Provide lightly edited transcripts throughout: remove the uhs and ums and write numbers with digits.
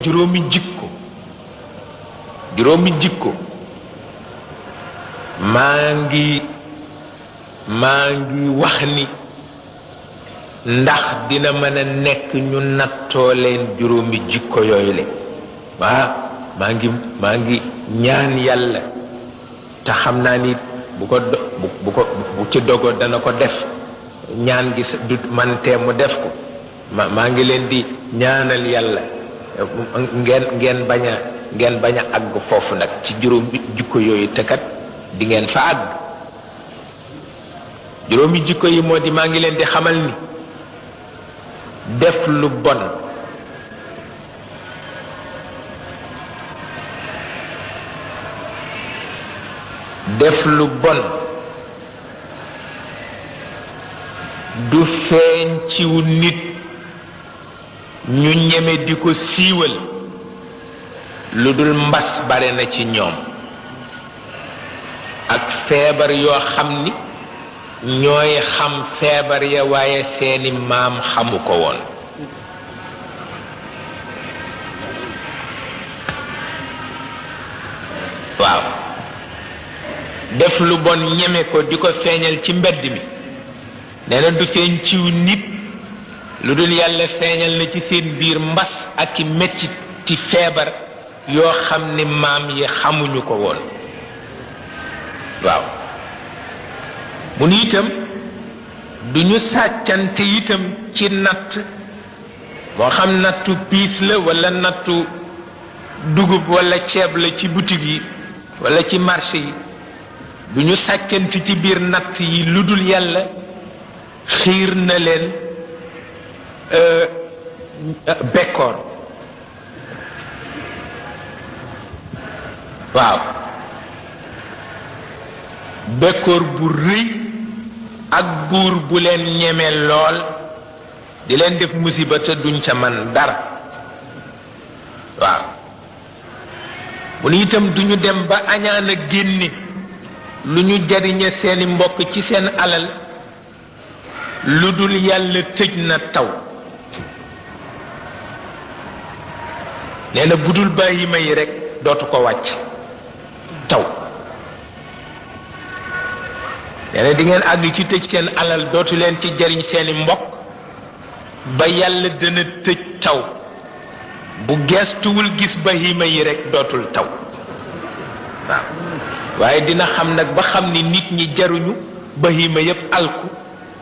juróomi jikko maa ngi wax ni ndax dina mën a nekk ñu nattoo leen juróomi jikko yooyu le waaw maa ngi ñaan yàlla te xam naa ni bu ci dogo dana ko def ñaan gi du man tee mu def ko maa ngi leen di ñaanal yàlla ngeen bañ a àgg foofu nag ci juróomi jikko yooyu te kat di ngeen fa àgg. juróomi jikko yi moo di maa ngi leen di xamal ni def lu bon du feeñ ciw nit ñu ñeme di ko siiwal lu dul mbas bare na ci ñoom ak feebar yoo xam ni ñooy xam feebar ya waaye seeni maam xamu ko woon waaw def lu bon ñeme ko di ko feeñal ci mbedd mi nee na du feeñ ciw nit lu dul yàlla feeñal na ci seen biir mbas ak i metti ci feebar yoo xam ni maam yi xamuñu ko woon waaw mu ni itam duñu sàccante itam ci natt moo xam nattu piis la walla nattu dugub walla ceeb la ci boutique yi walla ci marché yi duñu sàccante ci biir natt yi lu dul yàlla xiir na leen bekkoor waaw bekkoor bu rëy ak buur bu leen ñeme lool di leen def musiba te duñ ca man dara waaw mu ni itam duñu dem ba añaan a génne lu ñu jariñe seeni mbokk ci seen alal lu dul yàlla tëj na taw nee na budul bàyyi ma yi rekk dootu ko wàcc taw nee na di ngeen àgg ci tëj seen alal dootu leen ci jariñ seeni mbokk ba yàlla dana tëj taw bu geestuwul gis bahima yi rekk dootul taw waaw waaye dina xam nag ba xam ni nit ñi jaruñu bahima yépp alku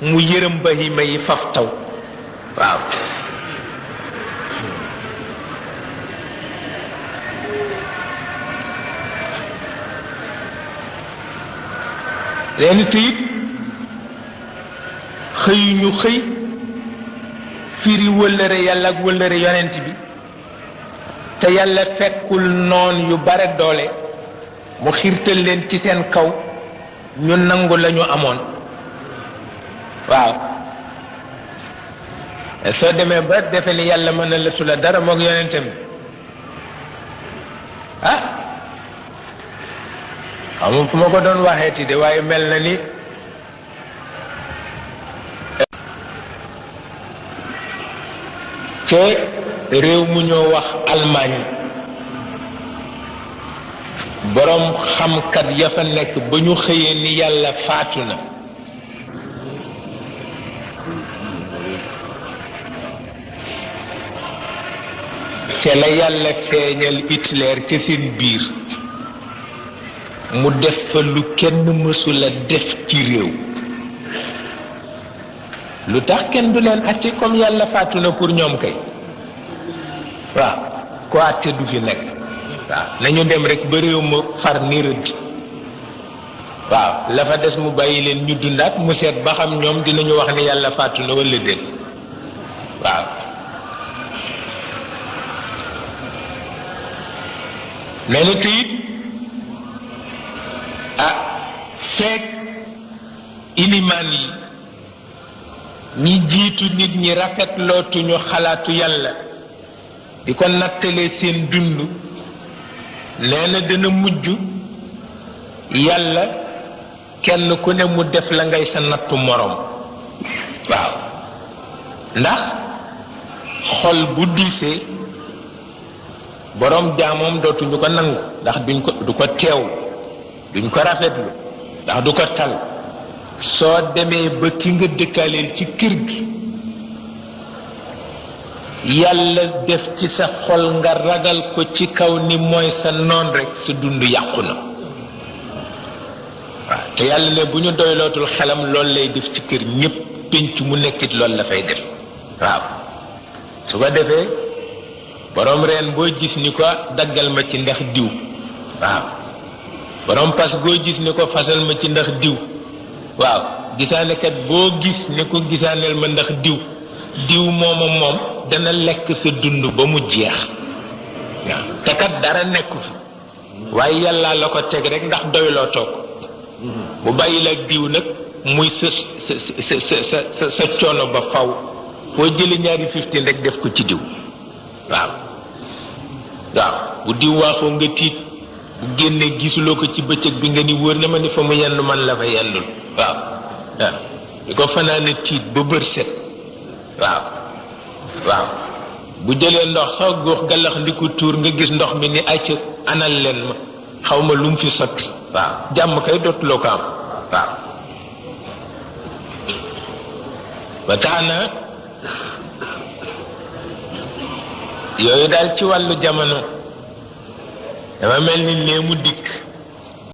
mu yërëm bahima yi faf taw waaw leen te it xëyuñu xëy firi wëllëre yàlla ak wëllëre yonent bi te yàlla fekkul noon yu bare doole mu xiirtal leen ci seen kaw ñu nangu lañu amoon waaw soo demee ba defe ni yàlla mën na la su la dara moog yonentam ah xamul fu ma ko doon waxeeti de waaye mel na ni ci réew mu ñoo wax Allemagne boroom xamkat ya fa nekk ba ñu xëyee ni yàlla faatu na te la yàlla feeñal Hitler ci seen biir mu def fa lu kenn mësula def ci réew lu tax kenn du leen àtte comme yàlla faatu na pour ñoom kay waaw ko àtte du fi nekk waaw nañu dem rek ba réew ma far ni rëdd waaw la fa des mu bàyyi leen ñu dundaat mu seet ba xam ñoom dinañu wax ni yàlla faatu na walla déet waaw nee na te it feek ilimaan yi ñi jiitu nit ñi rafetlootuñu xalaatu yàlla di ko nattalee seen dund nee na dana mujj yàlla kenn ku ne mu def la ngay sa nattu moroom waaw ndax xol bu diisee borom jaamoom dootuñu ko nangu ndax du ko teew duñ ko rafetlu ndax du ko tal soo demee ba ki nga dëkkaaleel ci kër gi yàlla def ci sa xol nga ragal ko ci kaw ni mooy sa noon rek sa dund yàqu na waaw te yàlla ne bu ñu doylootul xelam loolu lay def ci kër ñépp pénc mu nekkit loolu la fay def waaw su ko defee borom reen boo gis ni ko daggal ma ci ndax diw waaw borom pas boo gis ni ko fasal ma ci ndax diw waaw gisaanekat boo gis ni ko gisaaneel ma ndax diw moom dana lekk sa dund ba mu jeex waaw te kat dara nekku fi waaye yàlla la ko teg rek ndax doyloo toog bu bàyyi la diw nag muy sa coono ba faw foo jëli ñaari 15 rek def ko ci diw waaw bu diw waaxoo nga tiit bu génnee gisuloo ko ci bëccëg bi nga ni wóor na ma ni fa mu yendu man la fa yendul waaw di ko fanaane tiit ba bër set waaw bu jëlee ndox sax góox galax ndi ko tuur nga gis ndox mi ni acca anal leen ma xaw ma lu mu fi sotti waaw jàmm kay dootuloo ko am waaw ba tax na yooyu daal ci wàllu jamono dama mel ni lee mu dikk